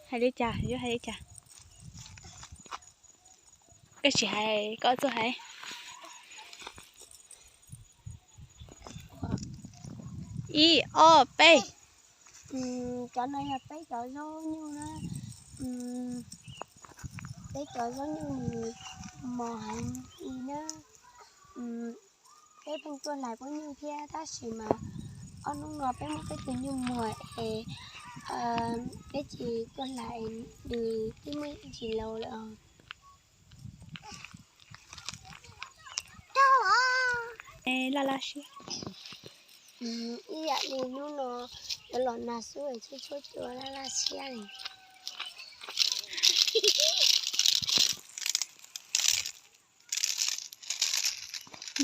Hais li cas, yuav hais li cas? Koj tsis hais, koj txuj hais. Ib, ob, peb. Cov no yog peb cov zaub nyuj na. Peb cov zaub nyuj nws mos heev li na. Peb pheej tuaj hlais pub nyuj thiab tab sis mas ob hnub no peb muab peb tus nyuj muag es peb tsis tuaj hlais, nws twb muaj ib ntsis laus lawm. Laj laj siab. Ib yam li hnub no yuav los nag xwb es tshuab tshuab cua laj laj siab li.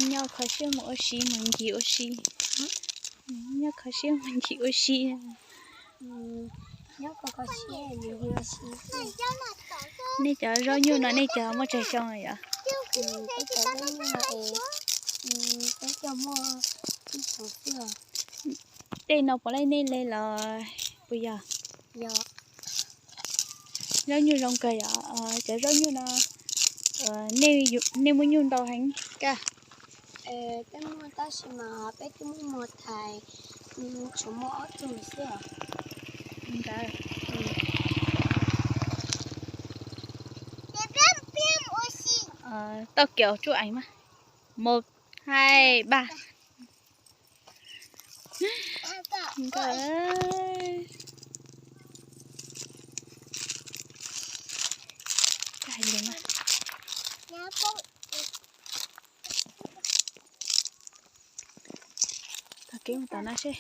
Nyob kho siab mus ua si, mus ncig ua si. Nyob kho siab mus ncig ua si. Nyob kho kho siab mus ncig ua si. Nej cov zaub nyuj no nej cog muaj tsawg xyoo lawm yom? Peb cov zaub nyuj no es peb cog muaj ib xyoos xwb os. Tej no puav leej nej li los puas yog? Yog. Zaub nyuj zoo kawg yom. Cov zaub nyuj no nej muaj nyuj ntau heev kawg? Peb muaj tab sis mas peb twb muab muag tas, tshuav muaj ob tug xwb os. Ntawd. Toj kiaus tsuj eev mas. Một, hai, ba. Nkawd. Tag kis mus tom no seb.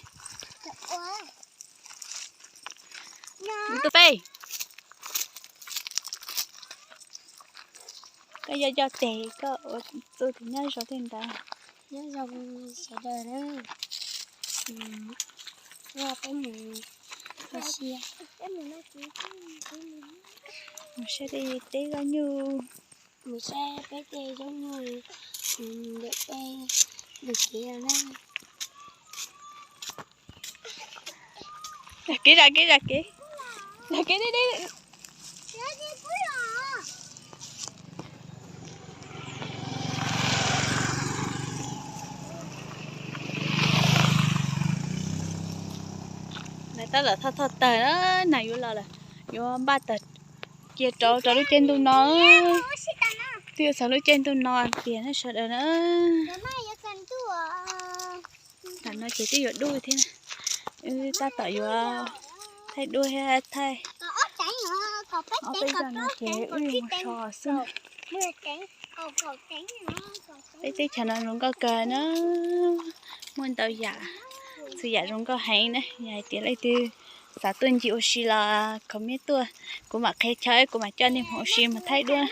Tus peb. Koj yog coj tes koj ua txuj tus nyob zoo tej ntawd. Nyob zoo sawv daws na. Peb mus ua si. Mus saib tej teb zaub nyuj. Mus saib peb tej zaub nyuj ntawm peb lub kev na. Zam kev, zam kev, zam kev. Zam kev deb deb. Lawv tab tom thauj thauj taws na, nag yuav los lawm, yuav npaj taws cia rau rau lub caij ntuj no. Twb yuav txog lub caij ntuj no tiag na sawv daws na. Tam no ces twb yuav dub thiab. Wb tab tom yuav thaij duab thiab thaij ob peb zaj no ces wb mus so xwb. Peb teb chaws no zoo nkauj kawg na, muaj ntau yam, txhua yam zoo nkauj heev na. Yog hais tias leej twg xav tuaj ncig ua si los comment tuaj, kuv mam qhia chaw, kuv mam coj nej mus ua si mus thaij duab.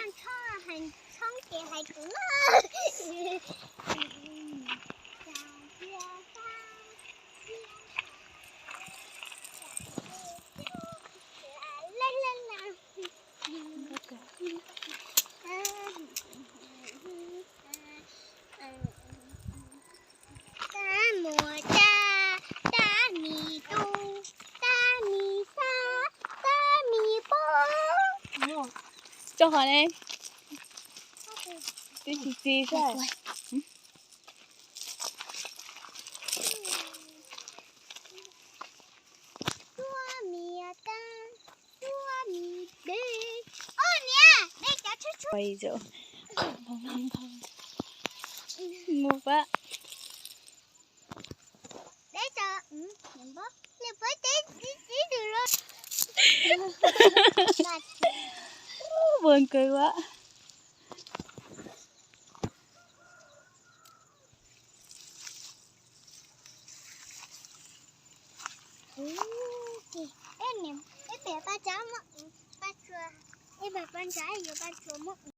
Tso hov ne. Twb tsis txi saib. Mus pab. Vuag kawg quá.